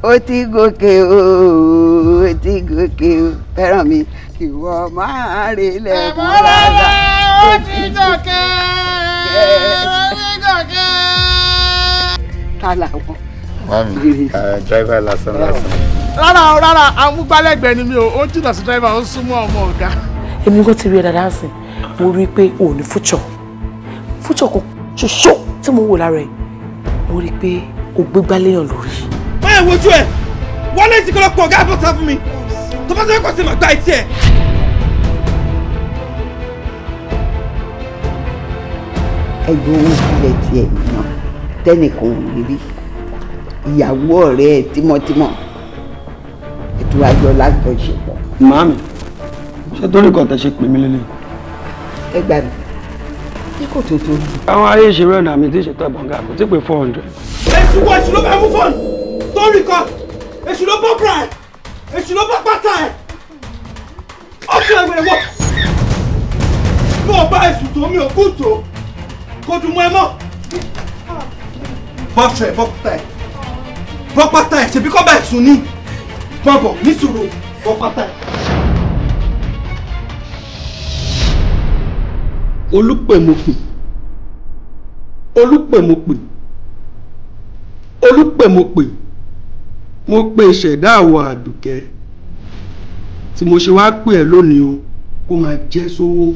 Ó ti gòkè o, ó ti gòkè o, fẹ́ràn mi kí wọ́n máa relẹ̀ mọ́ra. Ó ti gòkè, ó ti gòkè. Ta làwọn. Mami, driver lásán lásán. Rárá o, rárá, amúgbálẹ́gbẹ̀ẹ́ ni mi ò, ó jìnnà sí driver, ó súnmọ́ ọmọ ọ̀gá. Èmi kò ti rí ẹ dáadáa sìn, mo rí i pé o ò ní future. Future kan ṣoṣo tí mo wò lára ẹ̀, mo rí i pé o gbégbá léèyàn lórí. Báyọ̀ wojú ẹ̀, wọlé ti kọ́lọ́pọ̀ ọ̀gá àbọ̀tá fún mi, tó bá sọ́kọ̀ sí màá gbá etí ẹ̀. Ẹgbẹ́ owó sílẹ̀ tiẹ̀ nìyàn tẹ́nìkan ò ní rí ìyàwó ọ̀rẹ́ ẹ̀ tímọ́tímọ́ ètò àjọ lájọṣepọ̀. Màámi, ṣé torí kan tẹ ṣe pè mí lélẹ̀? Ẹ gbà mí, bí kò tó tó. Àwọn ayé ìṣeré ọ̀nà àmì tí ìṣètò ẹ̀bọ̀n ga kò tí pé 400. Èṣù wọ èṣù ló bá mú fóònù tó rí kan, èṣù ló bọ́ bra ẹ̀, èṣù ló bọ́ pátá ẹ̀. Ọ̀tún ẹ̀wẹ̀ wọ̀. Bí wọ́n bá èṣù tó mi ò kú tó, kò dùn mọ́ ẹ mọ́. Bọ́ṣọ ẹ̀ bọ́ pátá ẹ̀, bọ́ pátá ẹ̀, ṣèbí kọ́ bá ẹ̀sùn ní. Bọ́bọ̀ ní sùúrù, bọ́ pátá ẹ̀. Olúpèmọ̀pè, Olúpèmọ̀pè, Olúpèmọ̀pè, mo pe ìṣẹ̀dá àwọ̀ Àdùkẹ́ tí mo ṣe wá pè ẹ́ lónìí o, kó máa jẹ́ sówó.